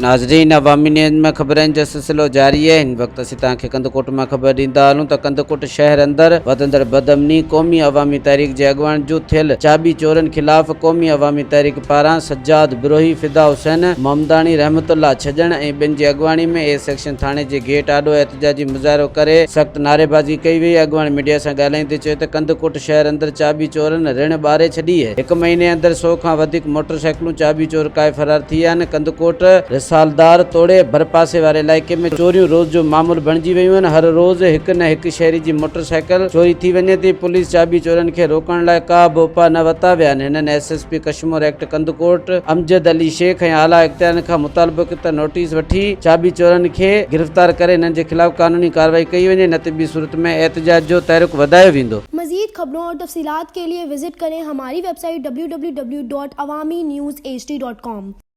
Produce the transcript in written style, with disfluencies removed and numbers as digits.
ناظرين عوامي نيوز ۾ خبرن جو سلسلو جاري آهي هن وقت اسين توهان کي ڪنڌڪوٽ مان خبر ڏيندا هلون ته ڪنڌڪوٽ شهر اندر وڌندڙ بدامني قومي عوامي تحريڪ جي اڳواڻن جون ٿيل چاٻي چورن خلاف قومي عوامي تحريڪ پاران سجاد بروهي، فدا حسين محمداڻي، رحمت الله ڇڄڻ ۽ ٻين جي اڳواڻي ۾ اي سيڪشن ٿاڻي جي گيٽ آڏو احتجاجي مظاهرو ڪري سخت نعريبازي ڪئي وئي اڳواڻ ميڊيا سان ڳالهائيندي چيو ته ڪنڌڪوٽ شهر اندر چاٻي چورن رڻ ٻاري ڇڏي هڪ مهيني اندر سو کان وڌيڪ موٽر سائيڪلون چاٻي چور ڪاهي فرار ٿي ويا آهن، ڪنڌڪوٽ، رسالدار توڙي ڀرپاسي واري علائقي ۾ چوريون روز جو معمول بڻجي ويون آهن، هر روز هڪ نه هڪ شهري جي موٽر سائيڪل چوري ٿي وڃي ٿي، پوليس چاٻي چورن کي روڪڻ لاء ڪا به اپاء نه ورتا ويا آهن، هنن S S P Kashmore act Kandhkot Amjad Ali Shaikh ۽ اعليٰ اختيارين کان مطالبو ڪيو ته نوٽيس وٺي چاٻي چورن کي گرفتار ڪري هنن جي خلاف قانوني ڪارروائي ڪئي وڃي نه ته ٻي صورت ۾ احتجاج جو تحرڪ وڌايو ويندو. مزيد خبرون اور تفصيلات کے لئے وزٽ ڪرين ھماري web site www.awamiNewsHD.com.